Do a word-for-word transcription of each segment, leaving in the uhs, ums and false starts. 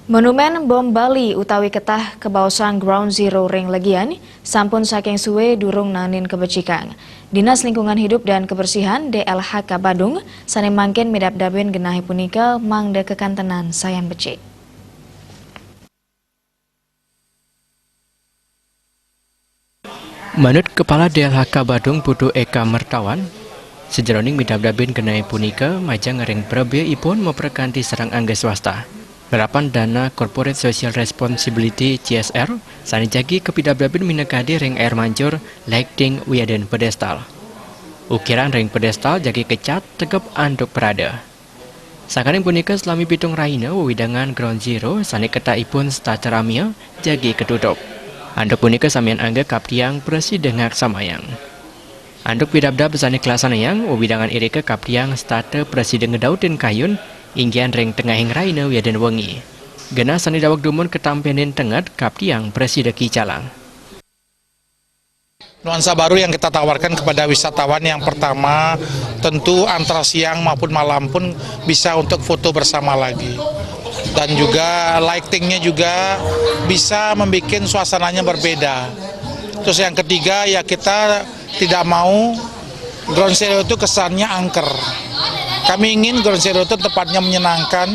Monumen Bom Bali utawi ketah kebaosan Ground Zero ring Legian sampun saking suwe durung naenin kebecikang. Dinas Lingkungan Hidup dan Kebersihan, D L H K, Badung sane mangkin midabdabin genahe punika mangda kekantenan sayan becik. Manut Kepala D L H K Badung, Putu Eka Mertawan, sajeroning midabdabin genahe punika majeng ring prabeya ipun maprekanti sareng angga swasta. Nerapan dana Corporate Social Responsibility, C S R, sane jagi kapidabdabin minakadi ring air mancur, lighting, wiadin pedestal. Ukiran ring pedestal jagi kecat tegep antuk prada. Sangkaning punika, salami pitung rahina wewidangan Ground Zero sane ketahipun setata ramia jagi katutup. Antuk punika samian angga kaptiang prasida ngaksamayang. Antuk pidabdab sane kalaksanayang wewidangan irika kaptiang setata prasida ngedautin kayun, inggihan ring tengahing rahina wiadin wengi. Genah sane daweg dumun katampenin tenget kaptiang prasida kicalang. Nuansa baru yang kita tawarkan kepada wisatawan, yang pertama, tentu antara siang maupun malam pun bisa untuk foto bersama lagi. Dan juga lightingnya juga bisa membuat suasananya berbeda. Terus yang ketiga, ya, kita tidak mau Ground Zero itu kesannya angker. Kami ingin Ground Zero itu tempatnya menyenangkan.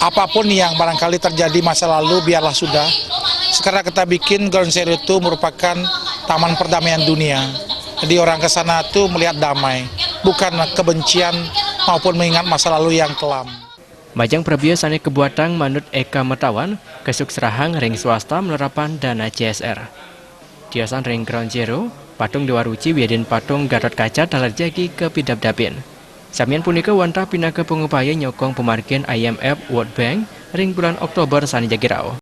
Apapun yang barangkali terjadi masa lalu, biarlah sudah. Sekarang kita bikin Ground Zero itu merupakan taman perdamaian dunia. Jadi orang ke sana tuh melihat damai, bukan kebencian maupun mengingat masa lalu yang kelam. Majeng prabeya sane kabuatang manut Eka Mertawan, kasuksrahang ring swasta malarapan dana C S R. Tiosan ring Ground Zero, patung Dewa Ruci wiadin patung Gatot Kaca taler jagi kapidabdabin. Samian punika wantah pinaka pangupaya nyokong pamargin I M F World Bank ring bulan Oktober sane jagi rauh.